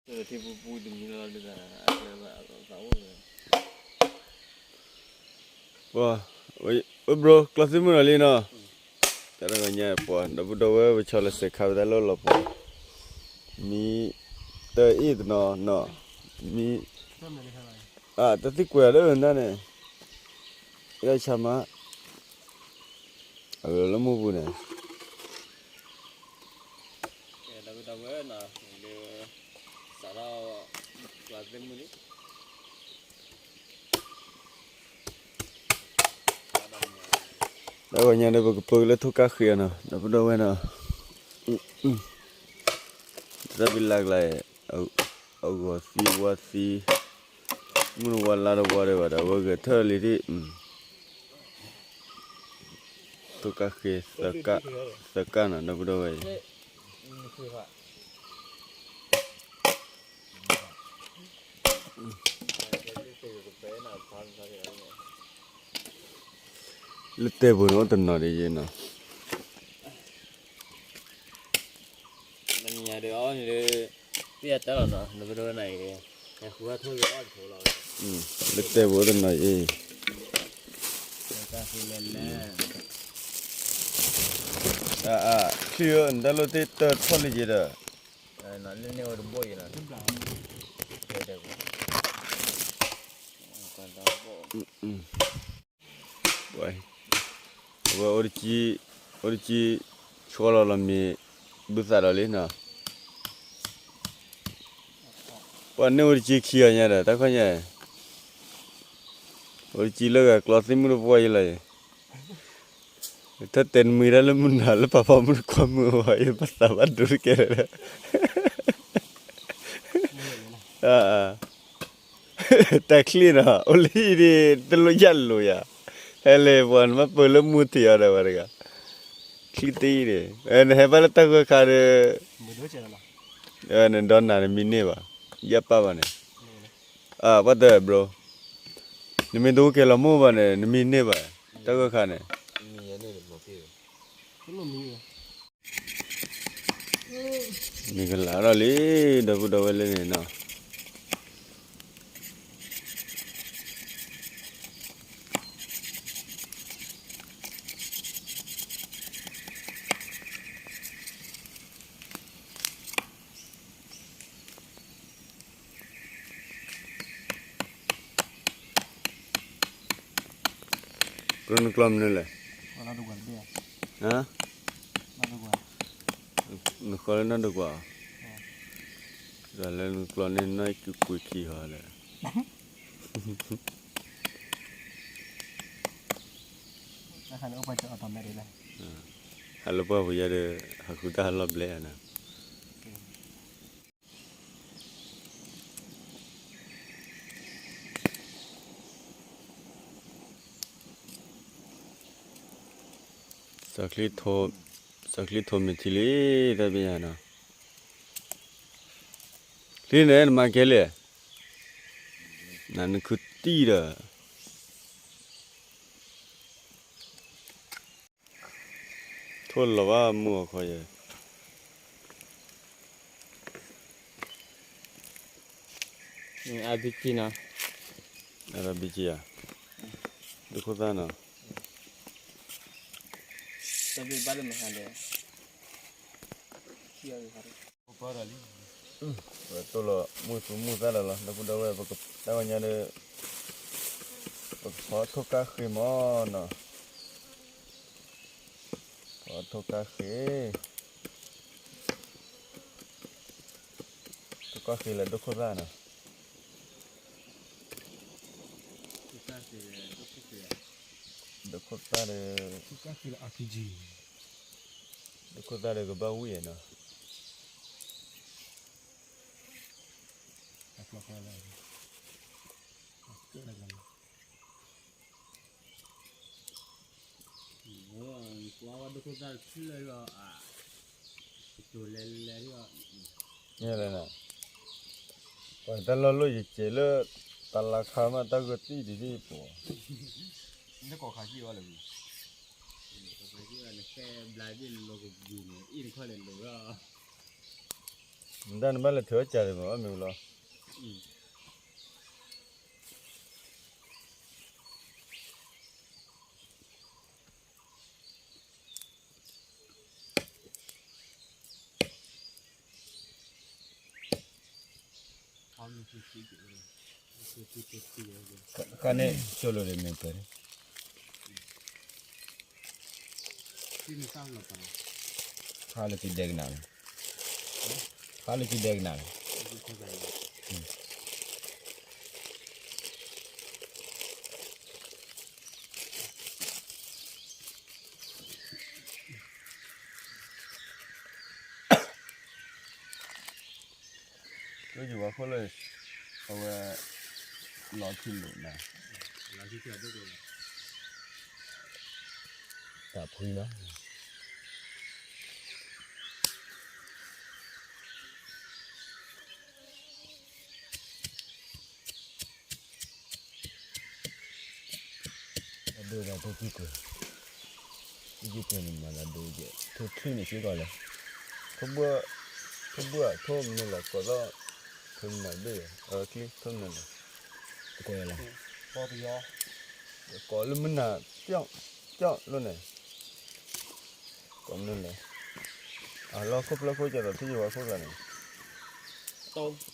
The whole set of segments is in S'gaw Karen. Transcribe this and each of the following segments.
ထံပူၤပူၤတမံၤလီၤဒ်သိး ပှၤ အိၣ်ဘြိ ကျီသ့ၣ်မုၣ်လီၤလံနီၤ, တၢ်တဂီၤညါပှၤ ဒီပုၢ်ဒီဝဲၢ် ပဆီလီၤစဲးခါပသးလၢလီၤပှၤ, မံ တၢ်အ့ၣ်တနီၤနီၤ, မံ တၢ်သံကွဲးအီၤလၢနၤန့ၣ်, ယဆၢမး အလီၤလၢမုၢ်ပူၤန့ၣ် တၢ်ဂီၤညါန့ၣ် ပကပၢကလၢထိၣ်ကါဃ့အီၤနီၤ ဒီပုၢ်ဒီဝဲၢ်နီၤ, တၢ်ဘံလါကျါအံၤ အဂီၤသံဝါသံ, မုၢ်တဝါလါတဝါဒီးဘၣ်ဒီး အဝဲဂဲၤထၢၣ်လံဒ် ထိၣ်ကါဃ့ သၢကၣ်နီၤ ဒီပုၢ်ဒီဝဲၢ်အံၤ လၢတဲာ်ပူၤန့ၣ်အိၣ်တနီၤဒ်ယဲနီၤ, မ့ၢ်ညါဒီးအီၣ်န့ၣ်လၢ သ့ၣ်အတၢ်လီၤနီၤ ဒီပုၢ်ဒီဝဲၢ်နၤအံၤ, လၢတဲာ်ပူၤအိၣ်တနီၤအံၤ, အါအါ ထံၣ်ဧၢ နတၢ်လိၣ်တ့ၢ်တၢ်ထီၣ်လံယဲဒီး, ဝဲ အဝဲအိၣ်တကံ, အိၣ်တကံ, ဆှီလီၤလီၤမ့ၢ် ဘုသးဒီးလံနီၤ, ပှၤန့ၣ်အိၣ်တကံခံဂၤညါဒီး တၢ်ခီညါ, အိၣ်တကံလၢဂၤကျီသ့ၣ်မုၣ်တပှၢ်ယဲလီၤယဲ, ထီၣ်တဲာ်နမံၤတၢ်လၢမုၢ်နၤလၢပှၤဖီမုၢ်တကွၢ်မုၢ်အဝဲယဲ ဘၣ်သးဘၣ်ဒိတကဲလၢာ် တၢ်ချံၣ်နီၤ အိၣ်လၢဟံၣ်ဒ် တလိၣ်ယၢ်လိာ်ယၤ, ဟဲလဲၤပှၤနမ့ၢ်ပၢလၢမူထံးအီၤဒီးဝဲတဂၤ, ချံၣ်သ့အံၤန့ၣ် နဟဲဘၣ်လၢတၢ်ဂၢၢ်ခါဒီး, နဒီနၤနမံန့ၢ်ဘၣ်, ယၢ်ပၢ်ဘၣ်န့ၣ်, အၢ ပှၤတဘျီ, နမ့ၢ်တအိၣ်ကဲလီၤမိၢ်ဘၣ်န့ၣ် နမံန့ၢ်ဘၣ်, တၢ်ဂၢၢ်ခါန့ၣ် မ့ၢ်ကလးထီၣ်လံ, ဒီပုၢ်ဒီဝဲၢ်လၢန့ၣ်နီၤ, ကျိနကျီမနုၤလဲၣ်, နဃီလၢနီၢ်ဒိကွာ်, လၢနကျီန့ၣ်နီၢ်ကွံာ်ခံဟီလဲၣ်, ဟးလၢပှၢ်ပူၤယဲဒီး ဟးဃုတၢ်ဟးလီၢ်ဘျဲၣ်နၤ စီၤချံထိးမ့ၢ်ထံလံ, တၢ်ပယၤနီၤ, ချံန့ၣ်နမၤကဲလဲၣ်, နနခုတံၢ်ဒီး ထိၣ်လီၤဘၣ်မုၢ်အခီယဲ, အဘံကံနီၤ, အဘံကံဧါ, ဒိခိၣ်သၣ်နီၤ, တဘ့ၣ်ဘၣ်လၢမဟါဒီး ပတိၢ်လီၤမုၢ်သူၣ်မုၢ်သၣ်လီၤလီၤ ဒီပုၢ်ဒီဝဲၢ် တၢ်ဂီၤညါဒီး ပကဖီထိၣ်ကါဃ့မးနီၤ, ဖီထိၣ်ကါဃ့, ထိၣ်ကါဃ့လၢဒိခိၣ်သၣ်နီၤ, ဒိခိၣ်သၣ်ဒီး ဒိခိၣ်သၣ်ဒီးကဘၣ်ဝံၣ်နီၤ. မ့ၢ်လဲၣ်, ပှၤတၢ်လီၢ်လိၣ်ယကဲလၢ တလါခါမး တၢ်ဂၢၢ်တံၢ်ဒ်ဒ်ပှၤ, နကိးခါကံၢ်ဝဲလၢ, နကဘျါဒ်လီၤကဘုးန့ၣ် အံၣ်တခီလဲၣ်လိၤလီၤ. မတၤနဘၣ်လဲၤထုးအီၣ်ကၢ်ဒံးမ့ၢ်အီၣ်မ့ၢ်လီၤ. ခါန့ၣ် ကၠိလိာ်ဒီးမ့ၢ်ပှဲၤန့ၣ် ဟါလၢက့ၤဒဲကနၣ်န့ၣ်, ဟါလၢက့ၤဒဲကနၣ်န့ၣ် ကၠိယဝၤခိၣ်လၢ အဝဲ လီၤထံလိာ်နၤ, တၢ်ဖှံလီၤ. အဒိဒၣ်ထိၣ်ဖံကွံာ်, အံၤက့ၤပှဲၤန့ၣ်မၤလၢဒိကဲး ထိၣ်ချံန့ၣ်စ့ၢ်ကီးလဲၣ်, ထိၣ်ဘှၢၣ်, ထိၣ်ဘှၢၣ်ထိၣ်မနုၤလဲၣ် ကိးသီၣ်, ထိၣ်မနုၤဘ့ၣ်, အချံထိၣ်မနုၤလဲၣ်, ကိးလၢမနုၤ, ကၠီၣ်လိာ်န့ၣ်, ကိးမနုၤလဲၣ်, အလီၢ်ခိၣ်ဖျၢၣ်ခိၣ်ကဲသိးထိၣ်ယဝၤခိၣ်သးန့ၣ်,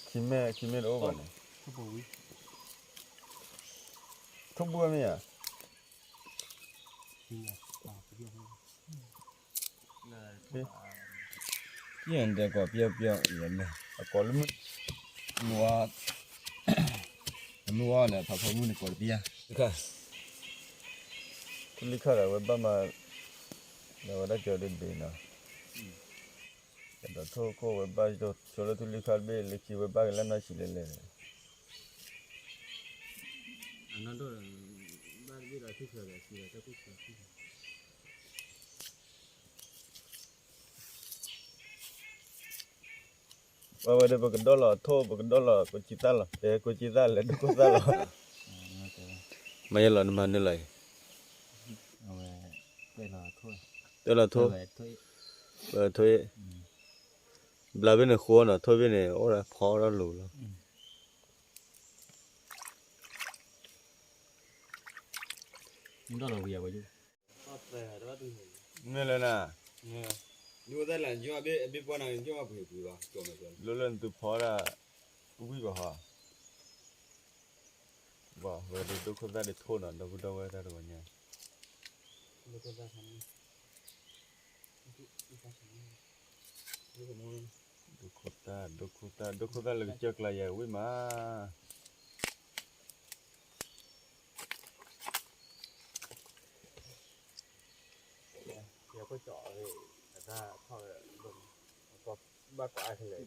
ခံမဲာ်ခံမဲာ်တအိၣ်ဘၣ်န့ၣ်, ထိၣ်ဘှၢၣ်မ့ၢ်ဧါ ယဲၢ်တဲကိးပျီပျီယဲၢ်မဲာ် အကိးလၢမုၢ်, မုၢ်ဝါ, အမုၢ်ဝါန့ၣ် ဖးဖီမုၢ်န့ၣ်ကိးတပျီ, ထူလံခၣ်ဒီးဝဲဘၣ်မး, ဒီးဝဲဒၣ်ကၠီဒုဒုနီၤ, ဒီးထိၣ်ခိၣ်ဝဲဘၣ်ကၠီလၢထူလံခၣ်တဘ့ၣ်လၢခံဝဲဘၣ်က့ၤလၢနီၢ်ဆံးလဲၣ်လဲၣ်န့ၣ် ပဝဲဒၣ်ပကဒီလီၤထိၣ် ပကဒီလီၤကိးကံသၣ်လီၤ အဲ ကိးကံသၣ်လဲၣ် ဒိခိၣ်သၣ်လီၤ, မ့ၢ်ယဲလီၤနမၤနုၤလီၤအံၤ, တဲလီၤထိၣ်, ပထိၣ်, ဘျါဘ့ၣ်န့ၣ်ဃိနီၤ ထိၣ်ဘ့ၣ်န့ၣ် အိၣ်ဒီးဖီဒီးလိၤလီၤ. မ့ၢ်လၢနၤ, လိၣ်လၢနသုဖီဒၣ် ဝံၣ်ဘၣ်ဟီ, ဘၣ်ဝဲဒၣ်ဒိခိၣ်သၣ်ဒ်ထိၣ်နီၤ ဒီပုၢ်ဒီဝဲၢ်တၢ်တဝီညါ ဒိခိၣ်သၣ် ဒိခိၣ်သၣ် ဒိခိၣ်သၣ်လၢကစၢၢ်ကျါယၤဝံၣ်မး, ယကွၢ်ကၠီၣ်အတၢ်ထီၣ်ဝဲ, ဘၣ်ကွၢ်အါခဲလၢာ်,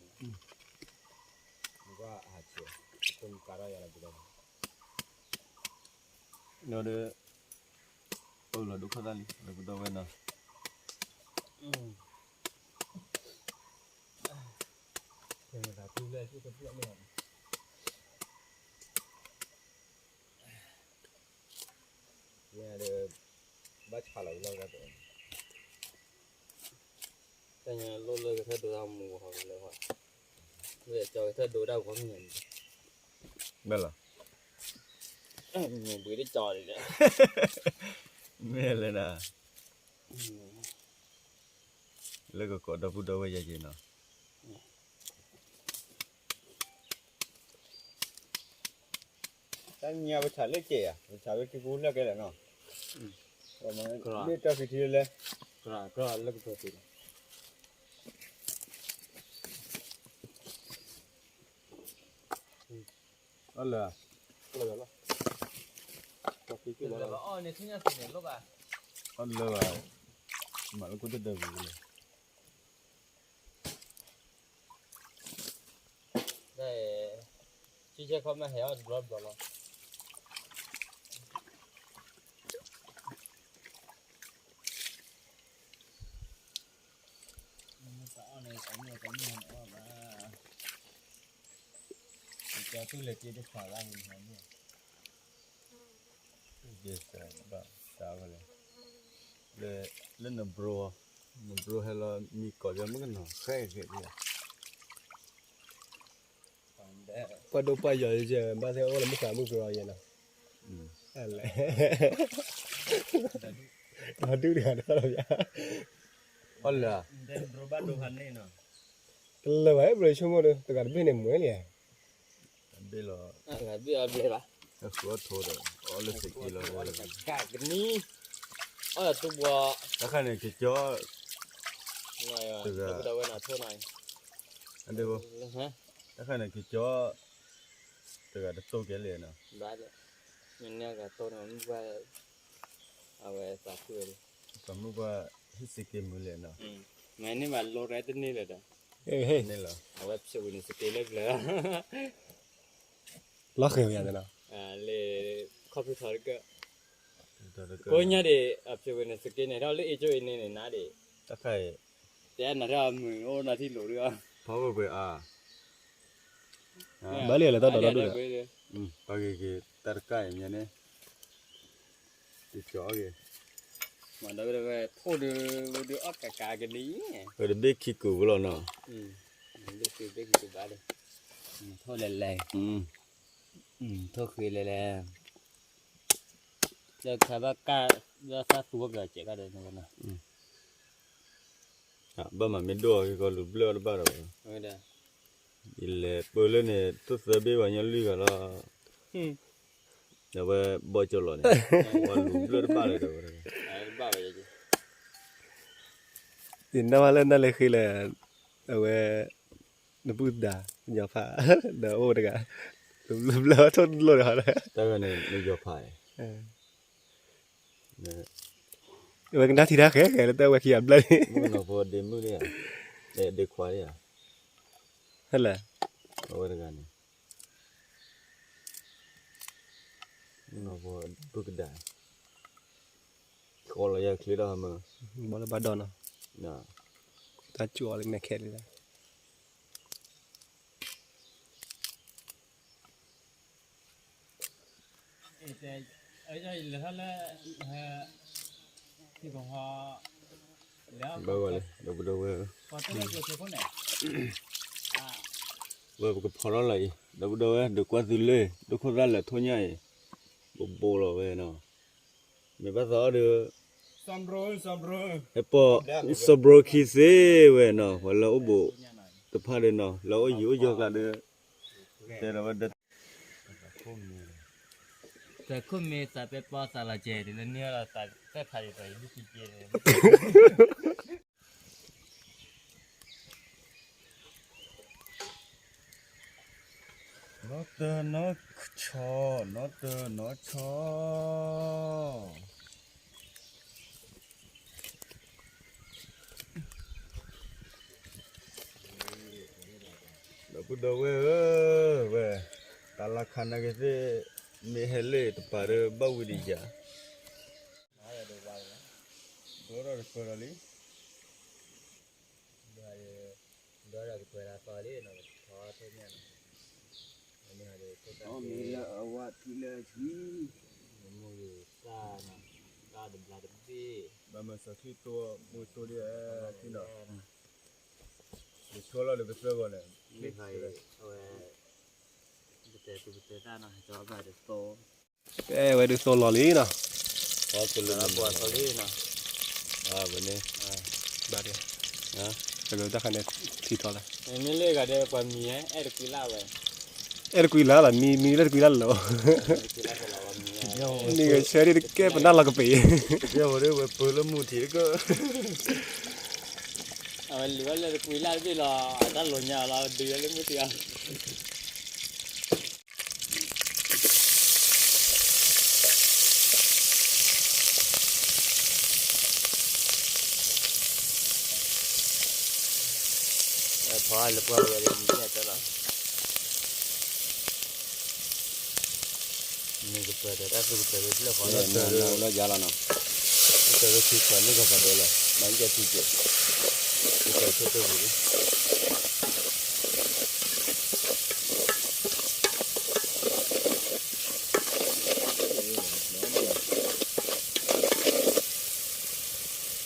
ဘၣ်ဟးဆဲး, ကမူကါထီၣ်ယၤလီၤပူၤဒီး, ဒီး, အၢၣ်လီၤဒိခိၣ်သၣ်လံ ဒီပုၢ်ဒီဝဲၢ်နီၤ, ဒီး, ဘၣ်ဆါလီၤလီၤကဒီး, တၢ်ညါလိၣ်လၢကထၢၣ်ဒိတၢ်မူဟီလၢ, လၢကၠီကထၢၣ်ဒိတၢ်ဂီၢ်မ့ၢ်န့ၣ်, ဘၣ်လီၤ, ဘှံးတကၠီၤန့ၣ်, မ့ၢ်လၢနၤ, လၢကကိးဒီပုၢ်ဒီဝဲၢ်ယၤက့ၤနီၤ. တၢ်ညါပဆးလၢကဲၤဧါ, ပဆးဝဲခံကူလၢကဲလၢာ်နီၤ, မ့ၢ်တၢ်ဖံးထံလၢ, လၢကပၢၤသ့လီၤ, အလၢာ်, အလၢာ်ဘၣ်, မၤလၢကိၣ်တဒၢပူၤလီၤ. ဆံဆဲခီမ့ၢ်ဟဲအီၣ်တဘျီတဘျီလီၤ. တအီၣ်န့ၣ် တမ့ၢ်တမ့ၢ်န့ၣ်အီၣ်ဘၣ်, ကၠီသူၣ်လဲၤက့ၤတဖၣ်လၢန့ၣ်, ဘၣ်တၢ်ဝဲလဲၣ်, လၢနဘြိ, နဘြိဟဲလီၤမံကီၢ်လၢမုၢ်ကနီၤ ဃဲဃဲလံဧါ. ပှၤဒိၣ်ပှၤယီၤယဲ ဘၣ်သ့ၣ်အိၣ်လၢမုၢ်ဃာ်မုၢ်ကရၢယဲနီၤ, လဲၤ, ဒီဒူၣ်တဂၤတဖၣ်လီၤယါ, အီၣ်လၢ, တလၢာ်ဘၣ် ဘြိဆိကမိၣ်ဒီး တဂၤတဘ့ၣ်န့ၣ်မွဲလံဧါ, ဘ့ၣ်လီၤ, ဘ့ၣ်အီၤဘျဲၣ်ဘၣ်, အဃုအီၣ်ထိဒီးအီၣ်လၢစ့က့လီၤ, ကနံ, အီၣ်လၢတူၢ်ဘှီ, တခါန့ၣ်ကကၠီ, တဂၤ, ဝဲနၤထိၣ်နီၤ, အဒိ, တခါန့ၣ် ကကၠီ, တဂၤတတိၢ်ကဲလဲၣ်နီၤ, မ့ၢ်န့ၣ်ကတိၢ်န့ၣ် မုၢ်ပှၢ်, အဝဲသးခုဝဲလံ, ပှၤမုၢ်ပှၢ်ဟံၣ်စ့က့မုၢ်လဲၣ်နီၤ, မ့ၢ်န့ၣ်ဘၣ်လိရဲတန့ၢ်လၢၤဒီး, န့ၣ်လီၤ, အဝဲဖျိးဝံၤန့ၣ်စက့လၢပျၢၤ, လီၤဃဲၤဝဲယၤနီၤ, လၢ, ခီဖျိထီတကၢၢ်, ကိးညါဒံး အဖျိးဝံၤန့ၣ်စက့န့ၣ် ထီၣ်လၢအ့ကၠိအံၤန့ၣ်န့ၣ်နၤဒံး, တခါအံၤ, တဲနၤထီၣ်အမုာ်အိၣ်နၤထံၣ်လိာ်ဒံးအီၤ, ဖီခိၣ်ကွံာ်အါ ဘၣ်လံလၢတၢ်ဒိးတၢ်ဒိၣ်ဒီး, ပှၤဂ့ၤဂ့ၤတၢ်တကၢ်အံၤမ့ၢ်န့ၣ်, တကၠီအီၣ်ဂ့ၤ, မၤဒီးဝဲထိၣ်ဒုး, ဝဲဒုးအီၣ်ကကးကနံၤ, ဝဲတဘ့ၣ်ခံကုာ်ဖိလီၤနီၤ, ဘ့ၣ်ခံဘ့ၣ်ခံကုာ်ဘၣ်လံ, ထိၣ်လဲၤလဲၤ, ထိၣ်ဃ့လဲၤလဲၤ, လၢခါဘၣ်ကၢ်, လၢသၣ်သူဝဲပျီစဲးကၢ်ဒီးန့ၣ်ဝဲနီၤ ဘၣ်မၤမ့ၢ်ဒိၣ်အီၤကီလူၤဘျၢၣ်အီၤတဘၣ်ဒီးဝဲ, ယလဲၤပၢလၢန့ၣ် ထိၣ်သၢဘ့ၣ်ပှၤညီလွံၢ်ဂၤလီၤ, ဒီးဝဲဘီကၠီလီၤန့ၣ်, ပှၤလူၤဘျၢၣ်တဘၣ်လၢၤဒီးဝဲ, ယနၢ်မးလၢနၢ်လၢဃ့လၢ, အဝဲ, နပုၢ်သဒါ, ညီဖး, ဒီးအိၣ်တဂၤ, လူၤဘျၢၣ်ထိၣ်လိၣ်ဒီး, တၢ်ဂၤန့ၣ် နယီၤဖး, အဝဲကနၣ်ထံတၢ်ဃဲဃဲလၢတၢ်ဝဲခံဂၤဘျၢၣ်န့ၣ်, မုၣ်ကနီၤဖိဒ့မုၣ်န့ၣ်ဧါ, ဒ့ခွါန့ၣ်ဧါ, ဟဲလၢ, အဝဲတဂၤန့ၣ်, မုၣ်ကနီၤဖိဒ့ကဒါ, ဃီလီၤယၤချ့ဒီးဟးမၢ, ဘီလၢဘၣ်ဒီးနီၤ, တၢ်ကၠိအီၤလၢမဲာ်ခဲလၢာ်လၢ ဘၣ်ဝဲလံ ဒီပုၢ်ဒီဝဲၢ်ဧၢ, ဝဲပကဖီထီၣ်လီၤအံၤ ဒီပုၢ်ဒီဝဲၢ် ဒုးကွၢ်သုလၢ ဒုးခိၣ်သၣ်လဲၤထိၣ်ညၣ်အံၤ ဘိးဘိးလီၤဝဲနီၤ, မ့ၢ်ဘၣ်သးအီၤဒီး ဟဲပိာ် စီၤဘြိခံသ့ဝဲနီၤ, ပှၤလၢအိၣ်ဘူးတဖၣ်ဒီးနီၤ လၢအိၣ်ယံၤအိၣ်ယီၤကျါဒီး တဲလီၤဝဲဒီး သးခိၣ်မ့ၢ်သးပဲပီသးလီၤကဲၤ ဒ်လၢန့ၢ်လီၤသးပဲဖးယံၤပှၤယံၤဒ်ကကဲၤန့ၣ် နီတနီဆီ နီတနီဆီ ဒီပုၢ်ဒီဝဲၢ်ဧၢ, ဝဲ တၢ်လၢခါနာ်က့သ့ၣ် မ့ၢ်ဟဲလၢတပၤဒီးဘၣ်ဝံၤဒံးယၤ, ဘၣ်ဒီးတပၤဒီးလံ, ဘၣ်ဒီးတပၤဒီးသီလံနီၤ, ထီထီၣ်ညါနီၤ, မ့ၢ်လၢအဝဲထံလၢဆံ, မ့ၢ်တၢ်နီၤ, တၢ်တဘျါတဘ့ၣ်, ဘၣ်မၤစီၤထံတိၢ်မူတိၢ်ဒ် ထံနီၤ, ယဆိလီၤဒီးပသၢဂီၤန့ၣ်, မ့ၢ်ခါအံၤ အဝဲ ပတဲသူပတဲတၢ်နီၤ, ကၠီဘၣ်ဒီးသိ အဲဝဲဒုးသိလီၤလံနီၤ, ပှၤသိလံနီၤ, ဝဲန့ၣ်, ဘၣ်ဒီး, တၢ်ခါန့ၣ် ထံထီၣ်လၢ, မ့ၢ်လၢဂၤဒီးပှၤမံၤ အဲၣ်တကွံလၢ်ဝဲ, အဲၣ်တကွံလၢ်လီၤ, မံမံလၢတကွံလၢ်လီၤ, မံဂဲၤဆၢဒ်တကဲပနၢ်လီၤကပ့ၤ, ဝဲပၢလၢမူထံးတကၢၢ် အဝဲလူၤဝဲလၢတကွံလၢ်တဘ့ၣ်လီၤ, အတၢ်လိၤညါလီၤ, ဒုးဝဲလၢမူထံးအီၤ, ဖီလၢပှၢ်ဝဲလၢမံၤတၢ်လီၤ. မ့ၢ်ကပၢၤဒီးတၢ်သူကပၢၤလၢပျၢၤဃီလီၤ, လီၤယါလီၤနီၤ, ကပၢၤလၢခံခွးန့ၣ်ကပၢၤဒဲးလီၤ, မ့ၢ်ကထံက့ၤ, ကပၢၤဆိကပူၤလံ.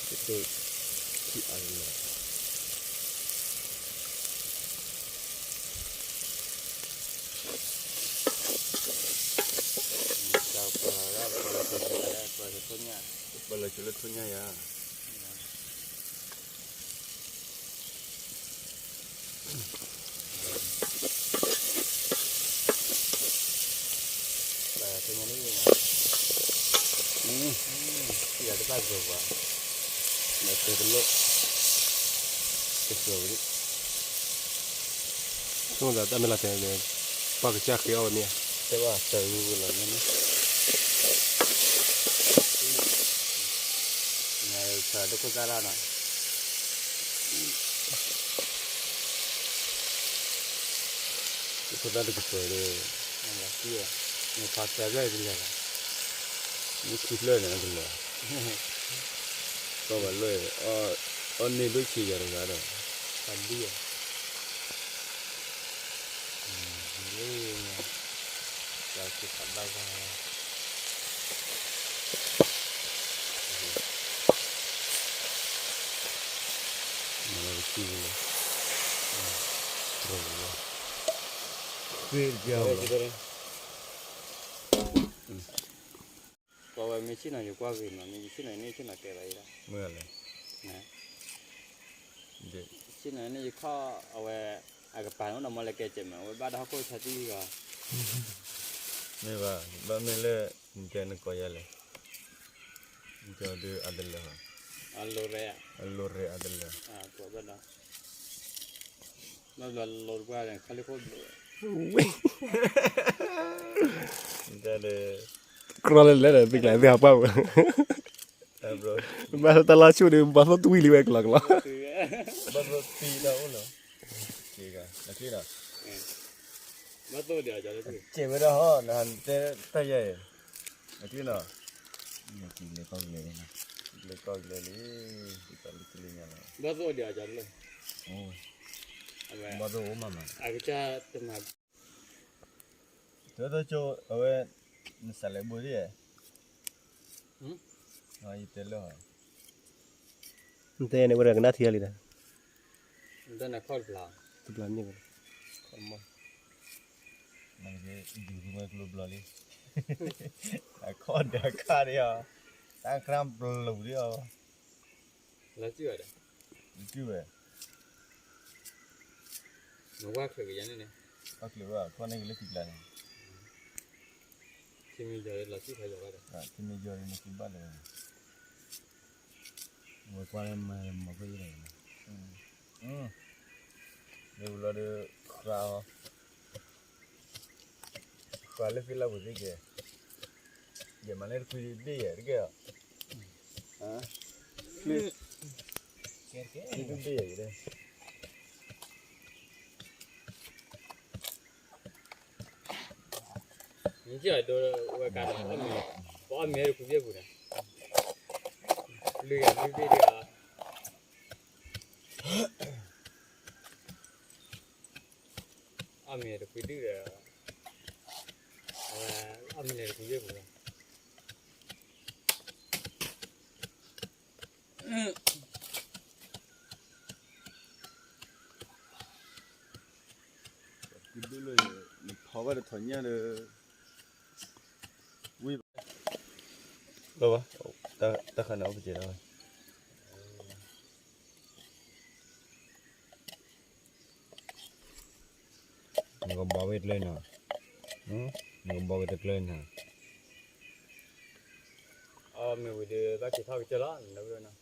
ကတၢၢ်ခံအါလီၤ. ဆိလၢထိၣ်ညၣ်ယၤ ပှၤထၢညါန့ၣ် ယၤတဘၣ်ကပှၤ မ့ၢ်တဲတလိၣ် ကစၢ်ဝဲ ဆိကမိၣ်သးတၢ်မ့ၢ်လီၤတဲာ်န့ၣ် ပှၤကစၢ်ဃ့အီၣ်ဝဲမ့ၢ်ဧါ တဲဘၣ်စၢ်ဝဲလီၤန့ၣ် နၤဆၢဒိၣ်ခိၣ်သၣ်ရၣ်နီၤ ဒိၣ်ခိၣ်သၣ်တကပၤဒီး နဖးစၢ်ဖျၢၣ်တလဲၤဘၣ် မ့ၢ်ခံဖျၢၣ်န့ၣ်တလဲၤ ကီၢ်ဘၣ်လၢ အီၣ်န့ၢ်ဒိၣ်ဆံးယၤတဂၤဒီး ဖးဒံၣ် ပှၤဝဲမ့ၢ်ဆ့ၣ်နီၤ ယကွၢ်ဂ့ၤနီၤ မ့ၢ်ယဆ့ၣ်နီၤန့ၣ် ဆ့ၣ်နီၤကဲဘၣ်အံၤလီၤ မ့ၢ်လဲၣ် ဆ့ၣ်နီၤန့ၣ် ယခီၣ်အဝဲ အကပၤန့ၣ်အိၣ်ဒီးမီၢ်လၢကဲစဲးမး အဝဲဘၣ်တၢ်ဟီၣ်ခိၣ်ဆါတံၢ်ဂီၤ မ့ၢ်ဘၣ် ဘၣ်မ့ၢ်လၢ နတဲနကိးယၤလဲၣ် နတဲဒုးအတလၢာ်ဟီ အလိၤရဲၣ် အလိၤရဲၣ်အတလၢာ် ဘၣ်ဘျီလိၤတပှၢ်န့ၣ် ခီလ့ၣ်ခိၣ်ဘျိ နတဲဒီး ကြီလၢလဲၣ်ဒီး ဘၣ်ကျဲသ့ၣ်ဟးပှၢ်ဝဲ ဘၣ်တၢ်လီၤဆူၣ်ဒီး ဘၣ်သိၣ်တဝံၣ်လံဝဲကျီကျီ ဘၣ်သိၣ်တံၢ်တၢ်အိၣ်လီၤ က့ၤဝဲဒၣ်ဟီ နတဲတၢ်ယဲၢ် အကျ့နီၤ လဲၤကီၢ်လဲၤလံ ဘၣ်သိၣ်အိၣ်မးမး အကစၢ်တမၤ တၢ်တကၠိ အဝဲ နစးလဲၤဘိသ့ၣ် ယတဲလၢ နတဲန့ၣ် ဝဲဒၣ်ကနၣ်ထံအီၤလံဒီး နတဲနခီၣ်တဘျီ တဘျီန့ၣ်ဝဲ ခီၣ်မီၢ် နကဒုးဝဲကျိဘျီလံ အခီၣ်ဒီးအခါဒီး တၢ်ကြၢးပလိာ်ဒီး လီၤစုၣ်ဝဲဒီး စုၣ်ဝဲ နဝၢ်ချၢးကယၤန့ၣ်န့ၣ် ဝၢ်ချၢးဝဲ ခီၣ်န့ၣ်ကလၢထံကျါန့ၣ် ထံမ့ၢ်ယီၤလီၤစုၣ်ခါယီၤဘၣ်ဒီး ထံမ့ၢ်ယီၤန့ၣ်နစုၣ်ဘၣ်လၢၤ ဝဲကွၢ်လၢမၤမၤဖဲအံၤလီၤ လၢဝံၤလီၤဒီး ဃါအီၤ ဃါလၢဖံလၢပူၤသ့ၣ်ကဲ ယမၤလၢတခွံဒ့ၣ်ယဲၢ်တကဲၢ် ခွံဒ့ၣ်ယဲၢ် နကဒိဝဲကါဒီး ပအီၣ်မ့ၤတခွံဘ့ၣ်ပူၤန့ၣ် လုၢ်ယၤလုၢ်ဘ့ၣ်ဒီး အီၣ်မ့ၤတခွံဒုၣ်ဒီး အဝဲ အီၣ်မ့ၤန့ၣ်တခွံဘ့ၣ်ပူၤလီၤ ဒုၣ်လၢ နထီဘၣ်တထီၣ်ညၣ်ဒီး ဝံၤဘၣ် ဘၣ်ဘၣ် တၢ်ခါန့ၣ်အိၣ်ပစဲးလီၤ နကဘီဝဲတကျၢၤနီၤ, နကဘီဝဲတကျၢၤနီၤ, အီၣ်မ့ၤဝံၤဒီးဘၣ်က့ၤထီၣ်ကစၢၢ်လီၤ,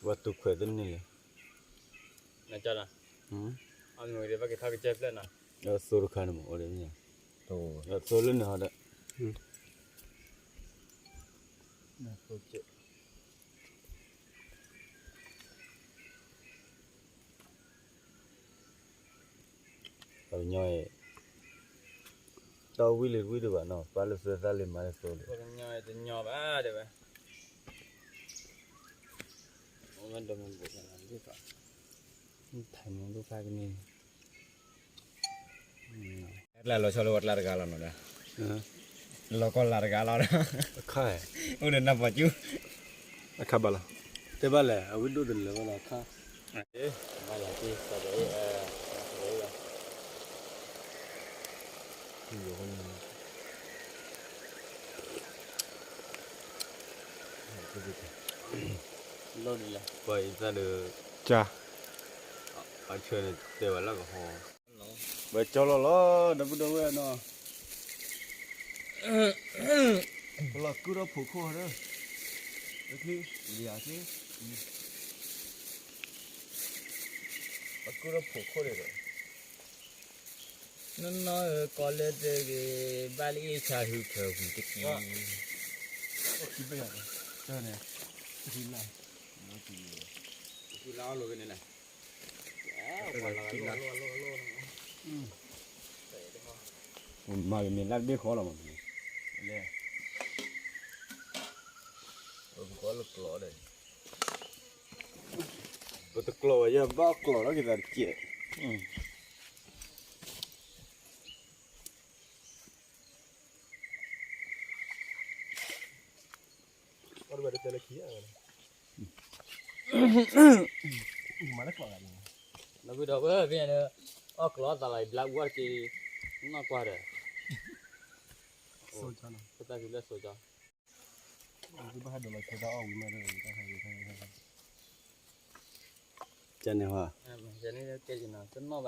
ဝဲတူၢ်ခွဲးတန့ၢ်လၢၤ, အီၣ်မ့ၤဝံၤဒီးဘၣ်က့ၤထီၣ်ကစၢၢ်ဖျၢၣ်နီၤ, သိတခါန့ၣ်မ့ၢ်အိၣ်ဒီးမ့ၢ်, သိလၢန့ၣ်ဟီဒီး ပှၤကညီအံၤ တၢ်ဝံၣ်လံတဝံၣ်ဒံးဘၣ်နီၤ, ပၢ်လၢသၢသၣ်လံမၤလၢသိလံ, ပှၤကညီအံၤတညီဘၣ်တဲဝဲ, အိၣ်ဝဲဒိးမ့ၢ်ဘူးခဲလၢာ်, ထိုင်မူဒိၣ်ဖးကန့ၣ်, လၢလီၤဆီလၢဝဲကျါတဂၤလီၤနီၤ, လီၤကီၢ်လၢတဂၤလီၤ, အခါ, အိၣ်ဒီးနၢ်ပှၤကၠူ, အခါဘၣ်လီၤ, တဲဘၣ်လဲၣ် အဝံၣ်ဒိၣ်တလၢာ်ဘၣ်လီၤအခါ, ဘၣ်လီၤတံၢ်သးဒီးအံၤ, အံၤယိၤန့ၣ်, လီၤဒ်လဲၣ်, ပှၤအံသၣ်ဒီး, ကၢ်, အဆၢန့ၣ်တဲဝဲလၢကဟီ, ဝဲကၠီလီၤလီၤ ဒီပုၢ်ဒီဝဲၢ်နီၤ, ပလီၤကုၢ်ထီၣ်ဖိခိၣ်ဒီး, လၢချံ, လံာ်ချံ, ပကုၢ်ထီၣ်ဖိခိၣ်န့ၣ်ဒီး နီၢ်နီၢ်ဧၢ ကီလၢတဂ့ၤ, ဘၣ်လၢအ့ၣ်ဆါဟုဖၢပူၤတက့ၢ်. မၤကမ့ၢ်လၢတဘ့ၣ်ဃီလီၤမး, ပတကျိးဝဲ ယဘၣ်ကျိးလီၤက့ၤသးတကဲး. ဒီပုၢ်ဒီဝဲၢ် ဖဲန့ၣ် အီၣ်ကျိးသးလီၤ ဘျါအူအီၣ်တက့ၢ်, နီၢ်ကွၢ်ဒီး, ကသးကလၢစိကၠီ ကန့ၣ်ဟီ, တနီၣ်ဘၣ်ဒီး, တၢ်မံၤလၢ်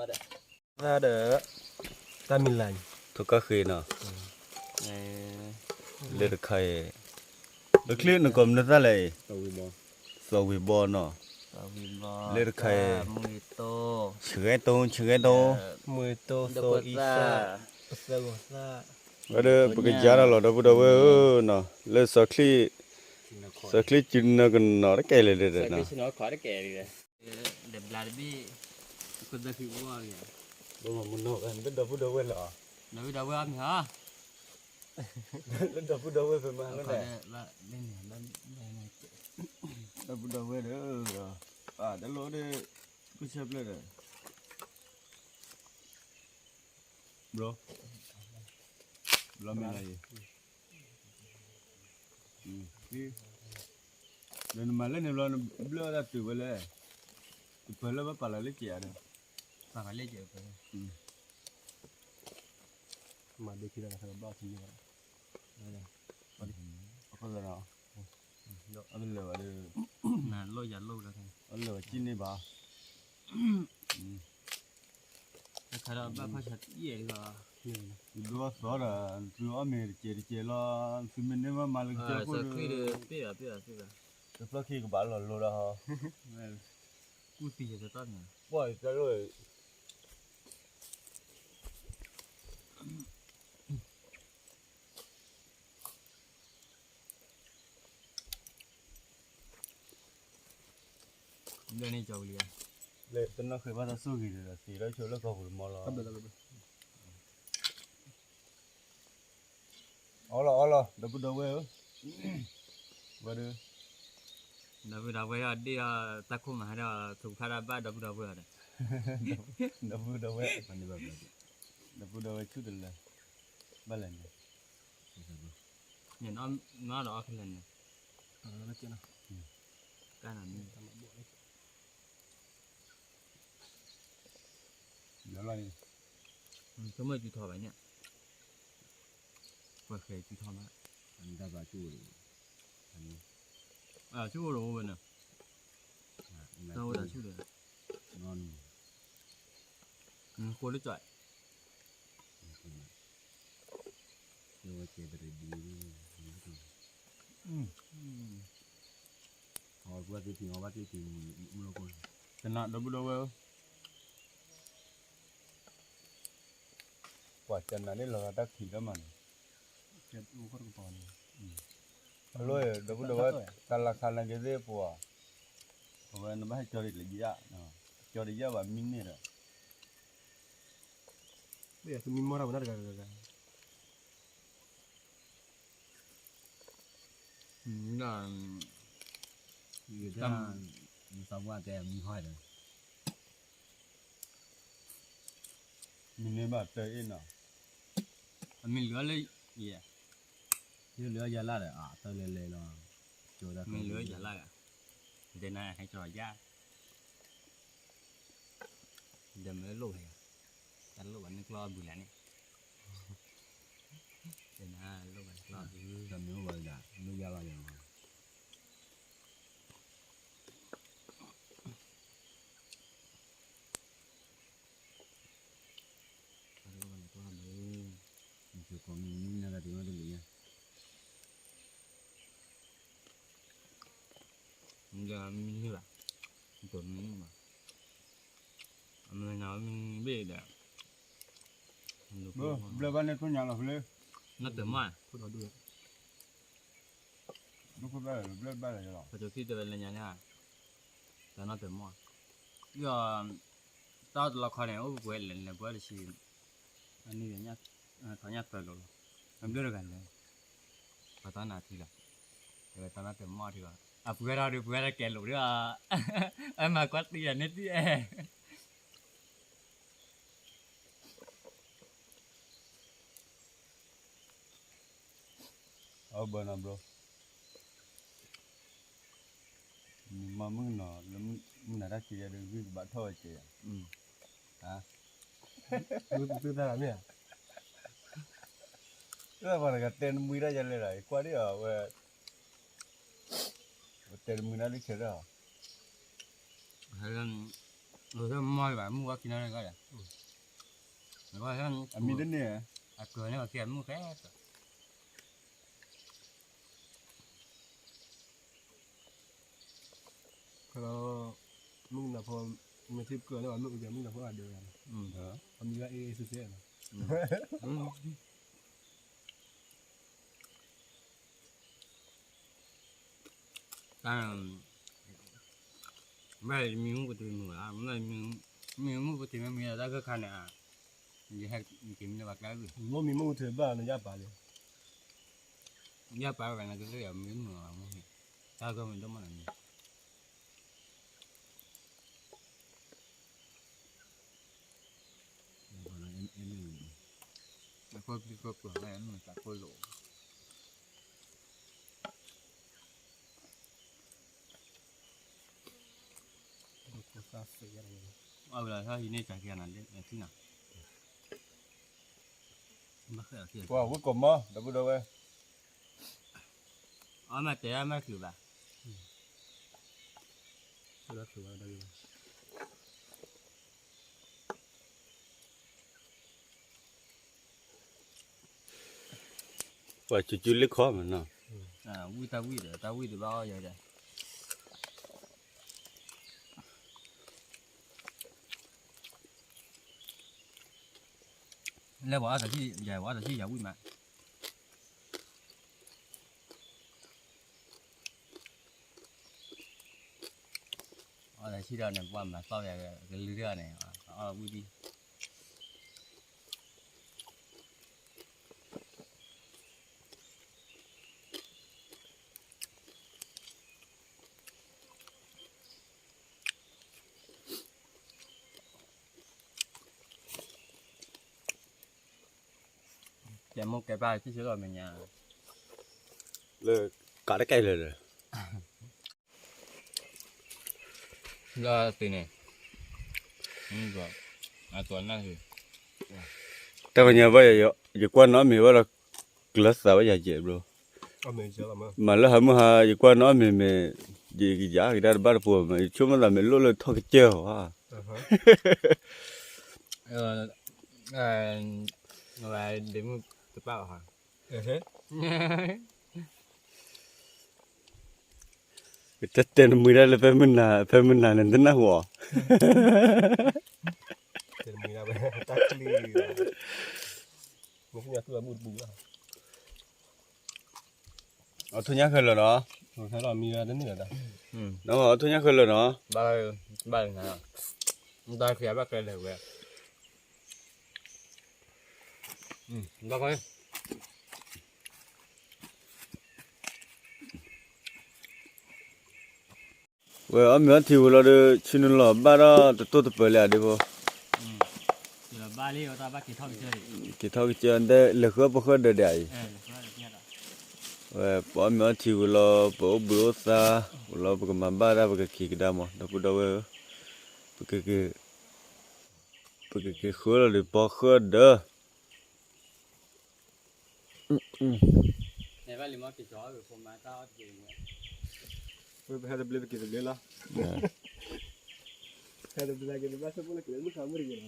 န့ၣ်, ထိၣ်ကၢ်ဃ့နီၤ, လၢတခါအံၤ, လၢချံနကိးမနုၤသၣ်လဲၣ်အံၤ, သီဝ့ၤဘီနီၤ, လၢတခါအံၤ, ဆှဲတိ, ဆှဲတိ, ဝဲဒီး ပကယါတၢ်လီၤ ဒီပုၢ်ဒီဝဲၢ်ဧၢနီၤ, လၢစီၤချံ, စီၤချံစုနၢကနီၤတကဲလၢာ်ဒီး, ဒီပုၢ်ဒီဝဲၢ်လီၤ, လၢဒီပုၢ်ဒီဝဲၢ်ဖဲမးလၢ, ဒီပုၢ်ဒီဝဲၢ်ဒီး, တၢ်လီၤဒီး, ကဆၢပျဲၢ်ဒီး, ဘျီ, ဘျီမ့ၢ်လၢအံၤ, ဒီးနမၤလၢန့ၣ်ဘျီ နဘျၢၣ်တၢ်တုၤဝဲလဲၣ်, တပၢၢ်လၢဘၣ်ပာ်လီၤလၢစဲးဧါဒီး, ပာ်လၢစဲး, မၤဒ့ခံဒီး ဘၣ်ထံန့ၢ်ဘၣ်, အဃိသတးဒီး, အတလၢာ်ဘၣ်ဒီး, အတလၢာ်ဘၣ်စံၣ်န့ၢ်ဘၣ်, တခါဒီးဘၣ်ဖးဆါတယဲၢ်လီၤ, ယဒိသီဒီး သုအီၣ်မ့ၤတစဲးတစဲးလီၤ, သုမ့ၢ်န့ၢ်ဘၣ်မၤလၢကစၢၢ်ခိၣ်ဒီး, တဖျၢၣ်ခံကဘၣ်လီၤလိၤဒီး, ကူၣ်သံယတတီၢ်န့ၣ်, ပှၢ်ယတၢ်လိၣ် လၢန့ၣ်ကၠီဝံၤလံ, လၢတနီၣ်ဃ့ဘၣ်တၢ်ဆိၣ်ဂ့ၤဒီး သ့ၣ်လၢဆိလၢကီၢ်ပူၤတမီလီၤ, အီလီၤအီလီၤ ဒီပုၢ်ဒီဝဲၢ်ဧၢ, ဝဲဒီး, ဒီပုၢ်ဒီဝဲၢ်ဒီး ဒ့ၣ်ဒီးတၢ်ခိၣ်မၤဟဲဒီး ထုးဖးဒၣ်ဘၣ်ဒီပုၢ်ဒီဝဲၢ်ဒီး, ဒီပုၢ်ဒီဝဲၢ်, ဒီပုၢ်ဒီဝဲၢ်ဆူၣ်တလၢ, ဘၣ်လဲၣ်န့ၣ်, န့ၣ်နီၢ်ဒီးအီၣ်ခဲလၢာ်န့ၣ်, ကၢ်နၤန့ၣ် ယလီၤ, ဆိကမိၣ်စုထီၣ်ဘၣ်န့ၣ်, ပှၤဃဲစုထီၣ်မး, တၢ်ဘၣ်ဆူၣ်အိၣ်ဒီး, ဆူၣ်အိၣ်ဒီးအိၣ်ဝဲန့ၣ်, တၢ်အိၣ်တၢ်ဆူၣ်ဒီး, ဃိလၢကၠီ, ဝဲကဲတရံးဒံး, အဝဲသ့ၣ်ထံၣ်အီၤဘၣ်သ့ၣ်ထံၣ်မူလီၤကိၢ်, ကနၣ်ဒီပုၢ်ဒီဝဲၢ်ဧၢ, ပှၤကနၣ်န့ၣ်လီၤဂာ်တၢ်ခံးလၢမးန့ၣ်, အလိၣ်ဒီပုၢ်ဒီဝဲၢ်, တၢ်လၢခါနာ်က့သ့ၣ်ပှၤ, အဝဲနဘၣ်ဟဲကၠီဒံးလၢယဲ, ကၠီဒံးယဲဘၣ်မံန့ၣ်ဒီး, မံမီၢ်တၢ်ဝဲဒၣ်တဂၤဂၤဂၤ နသးပှၢ်တဲမံဟီဒီး, မံန့ၢ်ဘၣ်တၢ်အ့ၣ်နီၤ, အမံၤလၢလၢယဲ, ယလၢယလၢဒီး အတၢ်လဲၤလဲၤလီၤ, မံၤလၢယလၢ, ဒဲနၤဟဲကၠီယါ, ဒဲမ့ၢ်လိၣ်ဝဲ, တၢ်လိၣ်ဘၣ်န့ၣ်ကျီၢ်အဘုလၢ်န့ၣ်, ဒဲနၤလိၣ်ဘၣ်န့ၣ်ကျီၢ်အဘု, တၢ်မ့ၢ်အိၣ်ဘၣ်ဒၣ်, မ့ၢ်ယါဘၣ်ယါလီၤ, မံၤန့ၢ်ဘၣ်, ပမံၤန့ၢ်ဘၣ်, အမ့ၢ်နမံၤဘ့ၣ်ဒီး, ဘျၢဘၣ်န့ၣ်ထိၣ်ညါလီၤဖဲလၢ, နီၢ်တမီၢ်, ဘျၢဘၣ်လီၤ, ပကသံတဝဲလၢညါန့ၣ်, တနီၢ်တမီၢ်, ဒီး, တၢ်တလီခီန့ၣ် အိၣ်ပှဲၤလဲၣ်လဲၣ်ပှဲၤတဆံ, အနံၣ်, ထီၣ်ညၣ်သၢလိၤလီၤ, အဘျၢတဂၤလဲၣ်, ပှၤတၢ်နၤထံလီၤ, တဝဲတနီၢ်တမီၢ်ထံလီၤ, အပှဲၤထီၣ်ဒီးပှဲၤထီၣ်ကဲလိာ်ဒီး, အမၤကွၢ်တံၢ်ယၤန့ၣ်တံၢ်အဲ အဘၢနီဘျီ, မ့ၢ်မုၢ်နီၤလၢမုၢ်နၤတၢ်ခံးယၤဒီး ဂံၢ်ကဘၣ်ထီၣ်ဝဲကဲယၤ, သုသၣ်မ့ၢ်ဧါ, ပှၤတဂၤတဲနမှံဒၣ်ယၤလဲၣ်ဒီး ယကွၢ်ဒ်အီၤဝဲ, တဲနမှံဒၣ်လၢခဲဒီး, မီၢ်ဘၣ်မုၢ်ဝါခံနီၤန့ၣ်ကဒီး, အမံၤတန့ၢ်, အကျိၤန့ၣ်ဝဲခံမုၢ်ဖဲ ခဲလၢာ်, မုၢ်နၤဖိ, မ့ၢ်ထံပကြၢးန့ၣ် မ့ၢ်အူကဲမုၢ်နၤဖိအဒိယၤန့ၣ်, အမံၤဘၣ်အ့ၣ်အ့ၣ်ဆ့ဆ့န့ၣ်, တၢ်, ဘၣ်မံၤမုၢ်ကတံၤမုၢ်ဧါ, မံၤမုၢ်ကတံၤမ့ၢ်မံၤဒီးတၢ်ဂၢၢ်ခါန့ၣ်ဧါ, ယဟဲက့ၤမံၤလၢပှၤကျါ, မ့ၢ်မံၤမုၢ်ကတံၤဘၣ်န့ၣ် ယၢ်ပာ်လံ, ယၢ်ပာ်ဝဲန့ၣ်ကသ့ၣ်ယၤမံၤမုၢ်ဧါ, တၢ်ဂၢၢ်မ့ၢ်ဒိၣ်မးန့ၣ်မံၤ အခိၣ်ကျံခိၣ်ကျိၤလၢနသးခိၣ်လိာ်, အဝဲဒၣ်ဟံးန့ၢ်ကၤခံဂၤနၤလၢထံနၤ, ကွၢ်ဝဲကိးမီၤ ဒီပုၢ်ဒီဝဲၢ်, အမၤတဲဒၣ်မၤချုးဘၣ် ပှၤကၠူကၠူလ့ခီမးနီၤ, ဝံၣ်တၢ်ဝံၣ်ဒီး တၢ်ဝံၣ်တဘၣ်အီၣ်ယၤဒီး, လၢပှၤအီၣ်တၢ်ထံၣ်ယၤ ပှၤအီၣ်တၢ်ထံၣ်ယၤဝံၣ်မး အီၣ်တၢ်ထံၣ်ဒီးန့ၣ် ပှၤမၤသီၣ်ယၤ ကလုာ်တဂၤန့ၣ် အီၣ်ဝံၣ်ဒံး ကဲမိၢ်ကဲပၢ်ကံၢ်ဆၢလီၤမဲာ်ညါ လၢကးတကဲလၢာ်လၢာ် လၢသ့ၣ်န့ၣ် အသွံၣ်နၢ်ဟ့ၣ် တၢ်ပညါဘၣ်ယၤ ယကွၢ်နီၢ်မ့ၢ်ဘၣ်ဒီး ကျၢၤသးဘၣ်ယၤယဲၢ်ဘျီ မၤလၢဟးမုၢ်ဟါ ယကွၢ်နီၢ်မ့ၢ်မ့ၢ် ယကယၤကဒါတဘၣ်တပူၤမး ယဆိကမိၣ်သးမ့ၢ်လိၣ်လၢထီၣ်ကစၢၢ်ဧါ ဒ့မုၣ်တပၣ်ဘၣ် ကတဲတဲနမှံၤဒၣ်လၢဖဲမုၢ်နၤ ဖဲမုၢ်နၤန့ၣ် တနၢ်ဟူအီၤ တဲနမှံၤဒၣ်ဝဲ တၢ်ချံ မ့ၢ်သူၣ်ညါသူၣ်အမုၢ်တပူၤလီၤ အီၣ်ထိၣ်ညၣ်ဃဲလၢာ်နီၤ အီၣ်ထိၣ်ညၣ်ဃဲလၢာ်နီၤ ဘၣ်လၢ ဘၣ်လၢ ဘၣ်လၢ ဝဲအီၣ်မ့ၤအီထံဝံၤလီၤဒီး ဆ့နုာ်လီၤဘၣ်ဒီးတတိၢ်တပၢၤလၢအဒ့ဖိ က့ၤထီၣ်ကစၢၢ် လဲၤဃၢပဃၢဒၢးဒၣ်အံၤ ဝဲပအီၣ်မ့ၤအီထံဝံၤလီၤ ပအိၣ်ဘှံးအိၣ်သါ ဝံၤလီၤ ပကမၤဘၣ်ဒၣ်ပကက့ၤကဒါမး ဒီပုၢ်ဒီဝဲၢ်ဧၢ ပကက့ၤ ပကက့ၤဃၢလီၤဒီးပီဃၢဒၢး ဟဲတဘျ့ပက့ၤတဘျ့လီၤ ဟဲတဘျ့က့ၤတဘျ့ဆိကမိၣ်လၢက့ၤလၢမုၢ်ခါမုၢ်တဂ့ၤလီၤ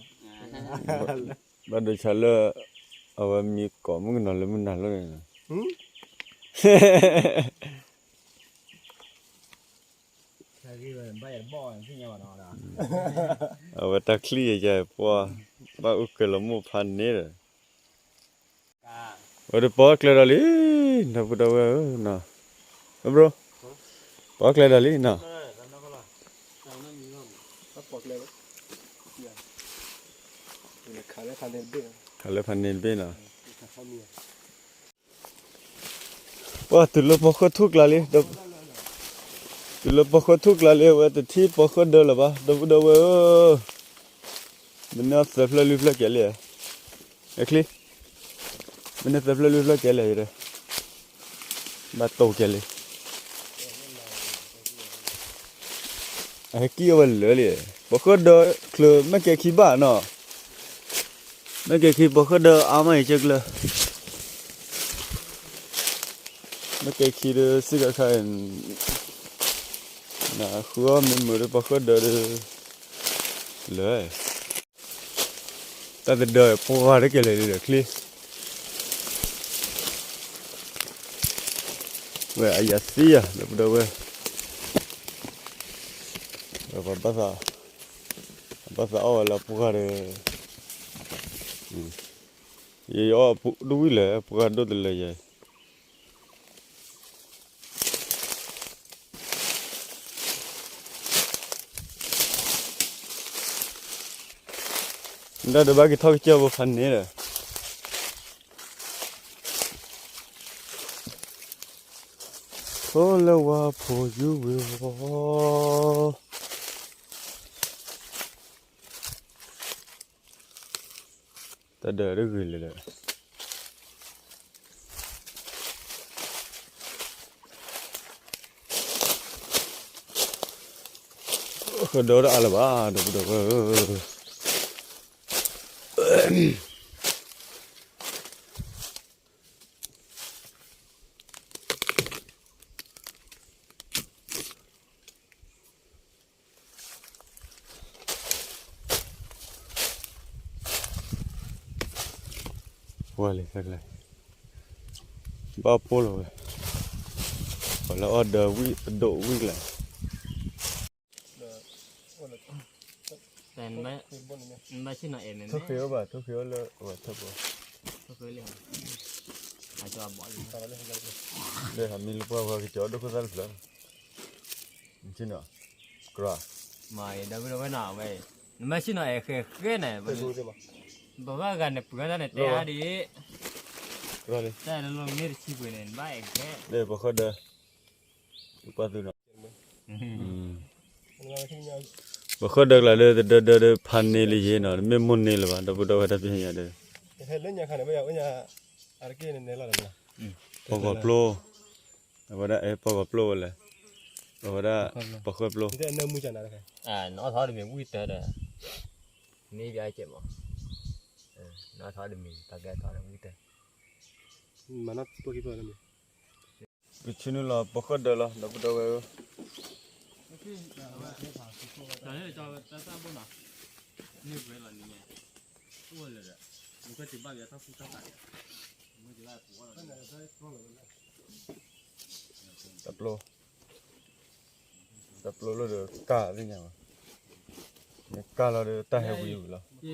ဘၣ်ဒိဆါလၢ အဝဲမံကိးမုၣ်ကနီၤလၢမုၢ်နၤလီၤန့ၣ်လီၤ ဟူ အဝဲတၢ်ချံၣ်ယဲၢ်ပှၤ ဘၣ်အိၣ်ကဲၤလီၤမိၢ်ဖးန့ၣ်ဒီး ဝဲဒၣ်ပီၣ်ကျဲဒီးလံ, ဒီပုၢ်ဒီဝဲၢ်ဧၢနီၤ, ဘြိ, ပီၣ်ကျဲဒီးလံနီၤ, ခးလၢဖးန့ၣ်တဘ့ၣ်နီၤ, ပှၤတုၤလၢပီၣ်ဃၢၣ်ထူၣ်ကျါလံ, တုၤလၢပီၣ်ဃၢၣ်ထူၣ်ကျါလံ အဝဲတထံၣ်ပီၣ်ဃၢၣ်ဒၢလၢၤဘၣ် ဒီပုၢ်ဒီဝဲၢ်ဧၢ, မ့ၢ်န့ၢ်သၢဖျၢၣ်လွံၢ်ဖျၢၣ်ကဲလံ, အချံ, မ့ၢ်န့ၢ်သၢဖျၢၣ်လွံၢ်ဖျၢၣ်ကဲလံယတဲ, ဘၣ်တိၢ်ကဲလံ, အဟဲကံၣ်အဝဲလၢာ်လံ, ပီၣ်ဃၢၣ်ဒၢချၢမ့ၢ်ကဲခံဘၣ်နီၤ, မ့ၢ်ကဲခံပီၣ်ဃၢၣ်ဒၢအါမးအံၤကကျၢၤ, မ့ၢ်ကဲခံဒီးစ့ၢ်ကီးခါအံၤ, နဃုအီၣ်မ့ၢ်မုာ်ဒီးပီၣ်ဃၢၣ်ဒၢဒီး, လၢာ် တၢ်တဒၢပှၤတကဲလၢာ်လံဒီးချ့, ဝဲအယၤသံယၤ ဒီပုၢ်ဒီဝဲၢ်, ပဘၣ်သးအီၣ်ဝဲလၢပှၤဒီး, ယအီၣ်ဒိၣ်ဝံၣ်လဲၣ် ပှၤဒိၣ်တလၢာ်ယဲ ဒၣ်ဒီးဘၣ်က့ၤထီၣ်ကစၢၢ်ဖိဖးန့ၣ်ဒီး, ထိလၢဝါဖိယူဝ့ၤဝီၤ တၢ်ဒၢးတဂ့ၤလၢာ်လၢာ်, ဃၢၤဒီတအါလၢၤဘၣ် ဒီပုၢ်ဒီဝဲၢ်ဧၢ. ဝဲလံ ဘၣ်ပိၢ်လီၤဝဲ, ပှၤလၢအီၣ်ဒၢးဝံၣ်ပဒိၣ်ဝံၣ်ကျါ နဘၣ်ဆ့ၣ်နီၤအဲၣ်မ့ၢ်မ့ၢ် ထိၣ်ဃ့အီၣ်ဘၣ် ထိၣ်ဃ့အီၣ်လၢအဝဲထၢၣ်ပူၤ, လၢဟးမံလၢပှၢ်ပှၤကစီၤဒိၣ်ခိၣ်သၣ်တဖျၢၣ်, ဆ့ၣ်နီၤ, ကရၢ, မၤဒီပုၢ်ဒီဝဲၢ်နီၤဝဲ, နဘၣ်ဆ့ၣ်နီၤအဲၣ်ဃဲဃဲန့ၣ်, ပဘၣ်ဂၤန့ၣ်ပှၤတၢ်န့ၣ်တဲအါဒံး, တၢ်လၢလီၤမ့ၢ်တဆံပှ့ၤန့ၣ် နဘၣ်အဲၣ်ဃဲ, ပှၤဃၢၤဒီး ပှၤသုးနီၤ ပှၤဃၢၤဒၢးကျါဒီး တဒၢဒၢဒီးဖးန့ၢ်လံယ့ၢ်နီၤ တမ့ၢ်မိၢ်န့ၢ်လၢၤဘၣ် ဒီပုၢ်ဒီဝဲၢ်တၢ်ဖံးညါဒီး, ပှၤဂီၤပျိ, အဝဲဒၣ်အဲၣ်ပှၤဂီၤပျိဝဲလဲၣ်, အဝဲဒၣ်ပှၤဃၢၤပျိ, နအီၣ်ထီၣ်တမံၤဝံၣ်တၢ်ဒီး, န့ၣ်ဘၣ်ကဲမး, နအီၣ်ထီၣ်တမံၤ ပှၤကဲထီၣ်ဝံၣ်တၢ် ကဆ့ၣ်နီၤလီၤ ပှၤဃၢၤဒၢးလီၤ ဒီပုၢ်ဒီဝဲၢ်ဧၢ, တၢ်ပျိ, တၢ်ပျိလၢဒီးကၢ်သ့ၣ်ညါဘၣ်, မ့ၢ်ကၢ်လီၤဒီးတၢ်ဟဲဝံၤဝံၤလီၤ,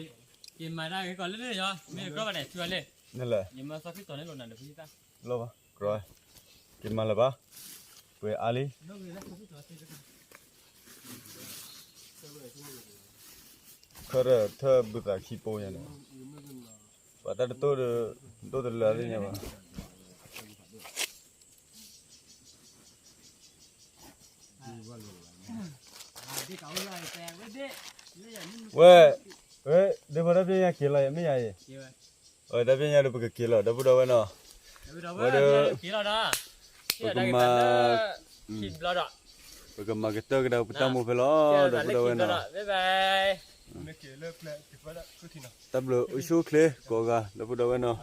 ယမၤတၢ်ဂ့ၤကီးလၢလၢယီၤ မ့ၢ်ကြၢးဘၣ်န့ၣ် ဆူအလ့ၢ်, နလဲၣ်, ယမၤစီၤခရံာ်တီၤန့ၣ်လိာ်နၤဒီးဖုတၢ်, လီၤဘၣ်, ကြၢး, ယမၤလၢၤဘၣ်, ပှဲၤအါလံ, ခၢၣ်ထၢၣ်ဘုသးခံပိညါန့ၣ်, ပှၤတၢ်တတိၢ်ဒီး, ဒိၣ်တလၢသ့ၣ်ညါဘၣ်. ဝဲ, ဝဲ, ဒ်ဖိတၢ်ပညၣ်က့ၤလီၤယမ့ၢ်ယၤအံၤ, ဝဲတၢ်ပညၣ်ဒီးပကက့ၤလီၤ ဒီပုၢ်ဒီဝဲၢ်နီၤ, ဝဲဒီး, ပကမၤ, ပကမၤကတၢၢ်ကဒါပတၢ်မူဖဲလီၤ ဒီပုၢ်ဒီဝဲၢ်နီၤ, တၢ်ဘျုးအိၣ်ဆူၣ်အိၣ်ချ့ကိးဂၤ ဒီပုၢ်ဒီဝဲၢ်နီၤ.